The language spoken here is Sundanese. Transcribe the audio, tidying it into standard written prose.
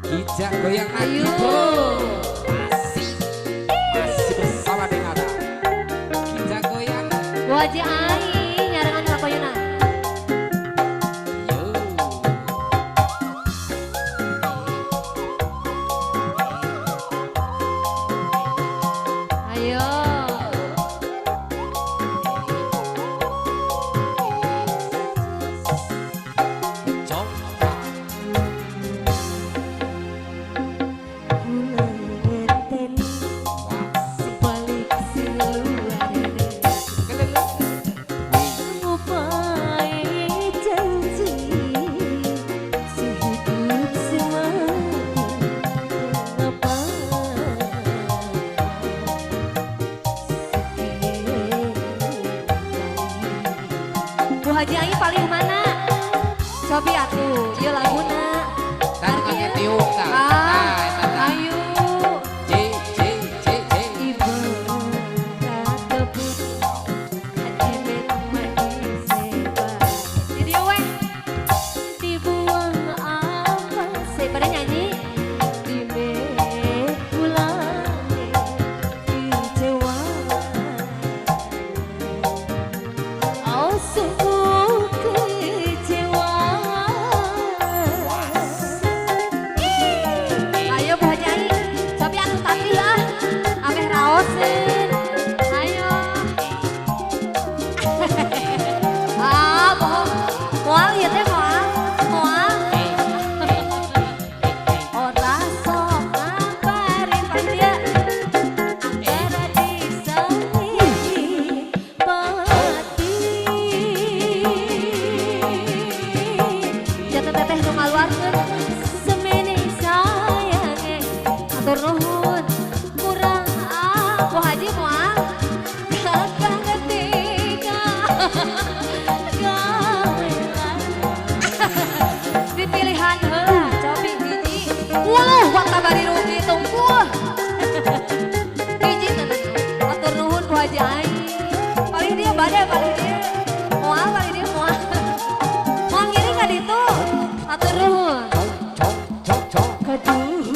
Kijak goyang lagi bro. Masih bersama dengan Kijak goyang. Wajah aing nyarengan kapoyuna. Yo. Ayo. Bu Haji Ai paling mana? Cobi atuh, ieu laguna. Tah pakai tiung tah. Ah, ayo. C C C C. Ibu katebus hati men manis seba. Di dieu we. Dibuang apa sih pada nyanyi? Dime ulane kecewa. Oh sungguh kecewa. Ayo Bu Haji Ai, tapi atuh tapi lah, ameh raoseun. Ayo. Ah, bohong. Moal ieu teh moal. Moal. Ora sok ngabarin paling dia. Antara disangiti pati. Jatuh teteh nu ngaluarkeun semene sayange. Hatur nuhun. Kurang ah, Bu Haji moal. Kakak ngetika. Gawelan. Dipilihan heula cobi hiji. Wuluh wakta bari rugi tungkuh. Hiji tenan. Hatur nuhun Bu Haji Ai. Paling dia bade paling dia. Moal paling dia moal. Moal ngiring ka ditu. Hatur nuhun. Cong cong cong cong. Kaduh.